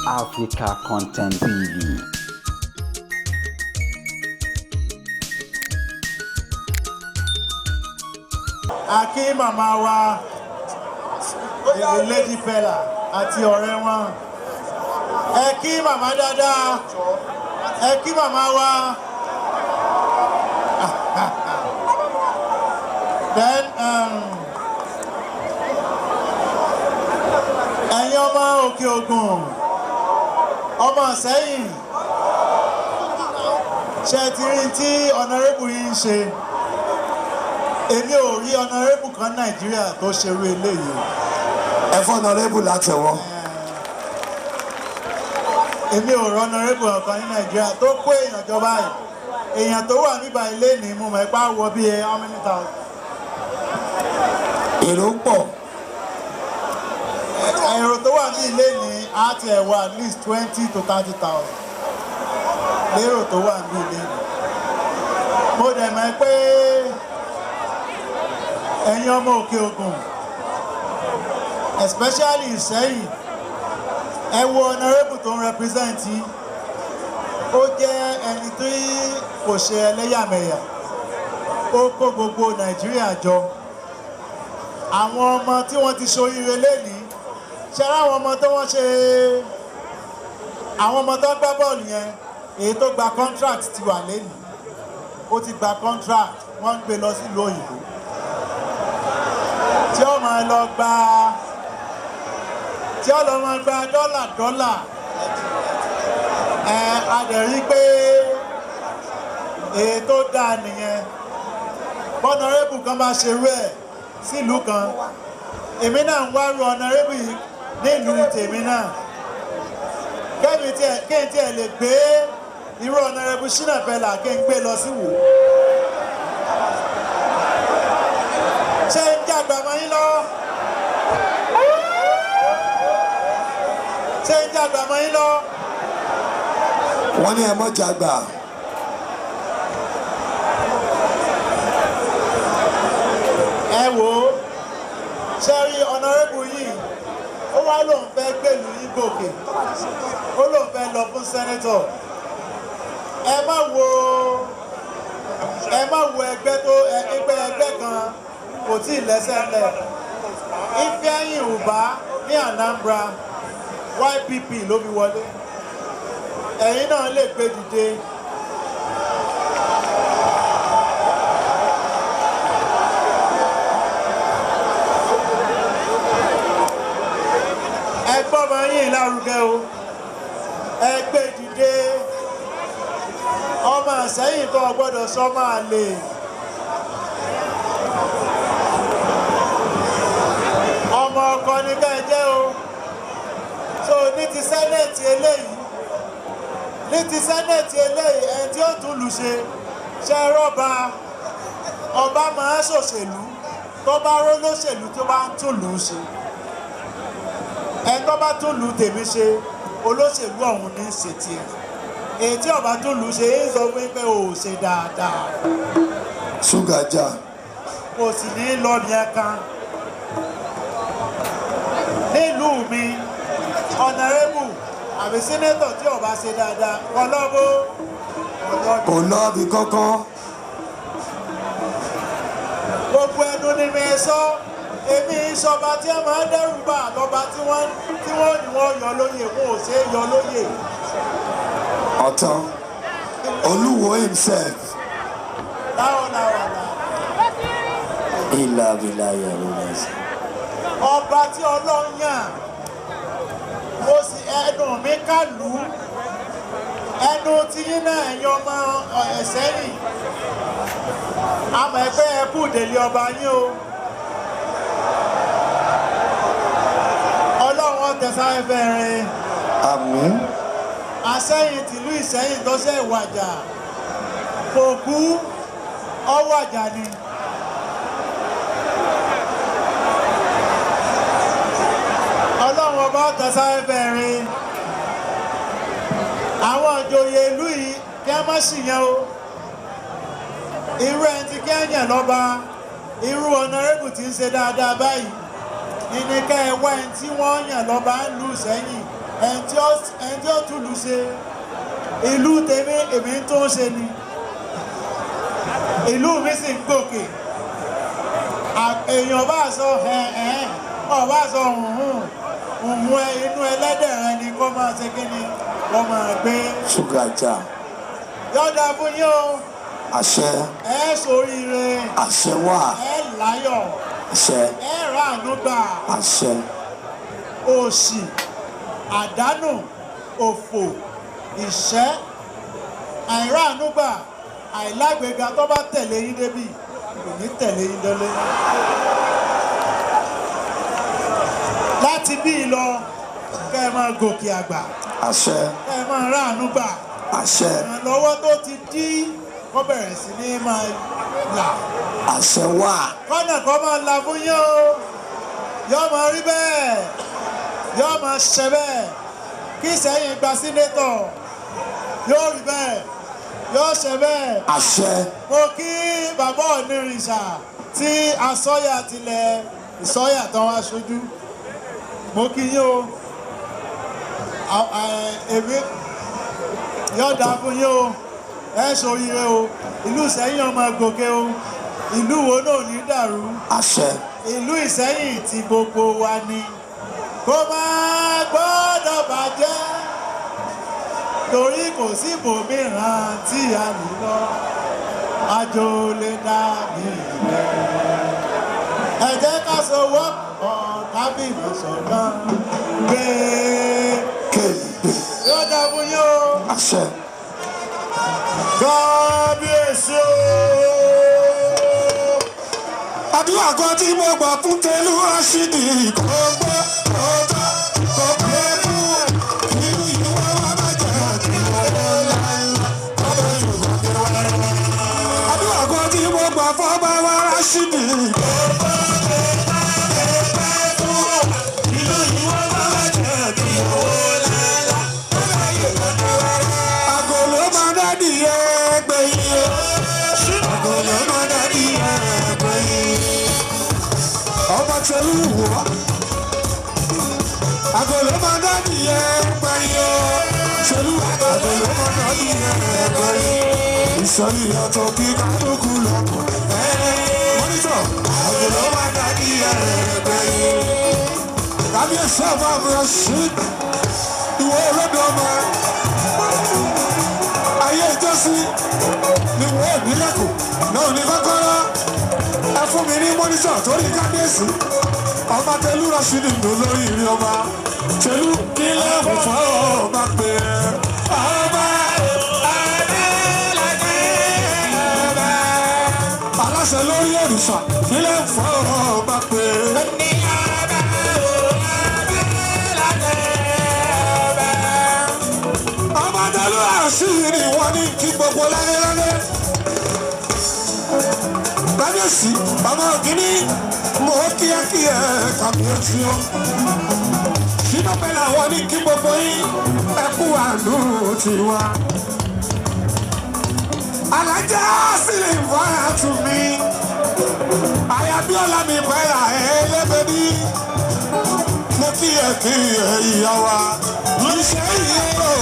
Africa Content TV. A kí màmá wa, the Lady Pella, àti ọ̀rẹ́ wọn. Ẹ kí màmá dáadáa, ẹ kí màmá wa. Then ẹ̀yin ọmọ Òkè Ògùn, ọmọ Ìsẹ́yìn, ṣe ti rí tí honourable yìí ń ṣe? Èmi ò rí honourable kan Nàìjíríà tó ṣerú eléyìí. Ẹ fún honourable látẹ̀wọ́. Èmi ò rí honourable kan ní Nàìjíríà tó kó èèyàn jọ báyìí. Èèyàn tó wà níbà ilé ní mo mọ̀ ipá wọ bíi how many thousand. Èrò pọ̀. Èrò tó wà ní ilé ní á ti ẹ̀ wọ at least 20 to 30 thousand lérò tó wà ní ilé ní. Mo dẹ̀ mọ̀ pé ẹ̀yin ọmọ Òkè Ògùn, especially Ìsẹ́yìn, ẹ wo honourable tó ń represent yín. Ó jẹ́ ẹni tí kò ṣe ẹlẹ́yàmẹ̀yà, ó kó gbogbo Nàìjíríà jọ. Àwọn ọmọ tí wọ́n ti ṣoríire lénìí, ṣe ara àwọn ọmọ tó wọ́n ṣe, àwọn ọmọ tó gbá bọ́ọ̀lù yẹn, èyí tó gba contract ti wà lénìí, ó ti gba contract, wọ́n ń gbé lọ sílùú òyìnbó tí ó máa lọ gba, tí ó lọ máa gba dọ́là dọ́là. Ẹ a dẹ̀ rí pé èyí tó dáa nìyẹn. Honourable kan bá ṣerú ẹ̀ sílùú kan, èmi náà ń wárú honourable yìí nílùú tèmi náà, kẹ́mi tiẹ̀ kí n tiẹ̀ lè gbé irú honourable Shina Pella kí n gbé lọ sí Ìwó. Ṣé ń jàgbá mọ́ yín lọ́wọ́? Ṣé ń jàgbá mọ́ yín lọ́wọ́? Wọ́n ní ẹ mọ́ jàgbá. Ẹ wò ó, ṣe rí honourable yìí, ó wá lóun fẹ́ gbèlú yín gòkè, ó lóun fẹ́ lọ fún senator. Ẹ má wo ẹgbẹ́ tó ẹgbẹ́ kan kò tí ì lẹ́sẹ̀ lẹ̀. Ifeanyi Ubah ní Anambra, YPP ló fi wọlé. Ẹ̀yin náà lè gbé dìde. Ẹ gbọ́mọ yín lárugẹ o, ẹ gbé dìde. Ọmọ Ìsẹ́yìn kan gbọ́dọ̀ sọ máa lè. Ọmọ ọkọ ní ká ẹ jẹ́ o. So ní ti senate eléyìí, ní ti senate eléyìí, ẹni tí ó tún lù ṣe ṣe rọ́ba, ọba máa ń ṣòṣèlú tó bá ró lóṣèlú tó bá ń tún lù ú ṣe. Ẹni tó bá tún lù tèmi ṣe, olóṣèlú ọ̀hún ní í ṣe tiẹ̀. Èyí tí ọba tún lù ṣe é, sọ fún pé o ò ṣe dáadáa. Ṣúgà já. Kò sì ní lọ yẹn kan nílùú mi. Honourable àbí senator tí ọba ṣe dáadáa, ọlọ́bó. Kò lọ́ọ̀bì kankan. Gbogbo ẹnu ni mi sọ. Èmi ìṣọba tí ẹ máa ń dẹ́rù bà lọ́ba tí wọ́n ní wọ́n yọ lóyè, wọn ò ṣe é yọ lóyè. Ọ̀tán Olúwo himself. Láwọn làwọn là. Ìlà bìlà yàrá rẹ̀. Ọba tí Ọlọ́run yàn, mo sì ẹnu mi ká lù ú, ẹnu tiyín náà. Ẹ̀yin ọmọ Ìsẹ́yìn, àmọ́ ẹgbẹ́ ẹ kú délé ọba yín o. Ọlọ́run ọ̀tẹ̀sáfẹ́fẹ́ rẹ̀. Àmín. Àsẹ́yìn tìlú Ìsẹ́yìn tó ṣe wàjà, kò kú, ọwàjà ni. Ọlọ́run ọba ọ̀tẹ̀sáfẹ́fẹ́ rẹ̀. Àwọn ìjòyè ìlú yìí, kí á má sì yẹn o. Irú ẹni tí kí á yàn lọ́ba, irú honourable tí ń ṣe dáadáa báyìí. Ní ká ẹ wá ẹni tí wọ́n yàn lọ́ba ń lù sẹ́yìn, ẹni tí ó tún lù ṣe. Ìlú tèmi èmi tó ń ṣe ni, ìlú mi sì ń gòkè. Èèyàn bá sọ ẹ̀ẹ́n, ọba sọ hùhùn hùhùn, inú ẹlẹ́dẹ̀ rẹ ni kó máa ṣe kí ni kó máa gbé. Ṣúgà já. Yọ̀dà fún yín o. Àṣẹ. Ẹ ṣoríire. Àṣẹ wà. Ẹ láyọ̀. Àṣẹ. Ẹ ràánú gbà. Àṣẹ. Òṣì, àdánù, òfò, ìṣẹ́, àìráàánú gbà, àìlágbèéga tó bá tẹ̀lé yín débi kò ní tẹ̀lé yín délé. Láti bí lọ kẹ́ ẹ máa gòkè àgbà. Àṣẹ. Kẹ́ ẹ máa ráàánú gbà. Àṣẹ. Ìrànlọ́wọ́ tó ti dí kó bẹ̀rẹ̀ sí ní máa là. Àṣẹ wà. Kọ́nà kó máa là fún yín o. Yóò máa rí bẹ́ẹ̀, yóò máa ṣe bẹ́ẹ̀. Kí Ìsẹ́yìn gba sínétọ̀, yóò rí bẹ́ẹ̀, yóò ṣe bẹ́ẹ̀. Àṣẹ. Mo kí bàbá Onírìṣà tí asọ́yà tilẹ̀ ìsọ́yà tán wá ṣojú. Mo kí yín o. Èmi yóò dáa fún yín o. Ẹ ṣoríire o. Ìlú Ìsẹ́yìn ọmọ gòkè o. Ìlú wo náà ní dàrú. Àṣẹ. Ìlú Ìsẹ́yìn tí gbogbo wa ni. Kó má gbọ́dọ̀ bàjẹ́, torí kò sí ibòmíràn tí a lè lọ, àjò lè dàbí ilẹ̀. Ẹ jẹ́ ká sowọ́pọ̀ ká fìmọ̀ ṣọ̀kan gbé. Kéde. Yóò dà fún yín o. Àṣẹ. Kábíyèsí o. Àdúrà kan tí mo gbà fún Tẹ̀lú Rashidi kò gbọ́ kò tọ́ kò pé fún ìlú ìwà wa má jẹ́ àtìwọ́ ńláńlá kọ́bẹ̀ ṣùgbọ́n kí wọ́n rẹ̀. Àdúrà kan tí mo gbà fún ọba wa Rashidi kò gbọ́ kò tọ́ kò pé fún ìlú ìwà wa má jẹ́ àtìwọ́ ńláńlá kọ́bẹ̀ ṣùgbọ́n kí wọ́n rẹ̀. Àgọ́ ló máa dádì ẹgbẹ́ yìí o. Àgọ́ ló máa dádì ẹgbẹ́ yìí. Ọba Tẹ̀lú wò. Àgọ́ ló máa dádì ẹgbẹ́ yìí o. Tẹ̀lú àgọ́ ló máa dádì ẹgbẹ́ yìí. Ìsọ̀rí ọ̀tọ̀ kí kálukú lọ́kọ̀. Mọ́nítọ̀ àgọ́ ló máa dádì ẹgbẹ́ yìí. Kábíyèsí ọba Rasheed, ìwọ olódò ọmọ. Ayé ìjọsìn ni wọ́n ò ní lẹ́kọ̀ọ́ náà ní kọ́kọ́rọ́. Ẹ fún mi ní mọ́nítọ̀ torí kábíyèsí. Ọba Tẹ̀lú Rasheed ló lórí ìrìn ọba. Tẹ̀lú kí lẹ́kùn fún ọba pé ọba Adélàdé ọba. Aláṣẹ lórí òrìṣà kí lẹ́kùn fún ọba pé. Ọba Tẹ̀lú Rasheed ni wọ́n ní kí gbogbo lálẹ́lálẹ́. Kábíyèsí bàbá òkìní mo kíákíá kábíyèsí o. Sínú pẹ̀lú àwọn ní kí gbogbo yín ẹ kú àánú tiwa. Alájà sílẹ̀ ìfọ̀rà tù mí. Àyàbíọ́lá mi pẹ̀lú ẹlẹ́bẹ̀bí. Mo kíyè kíyè ìyá wa. Iṣẹ́ yìí o.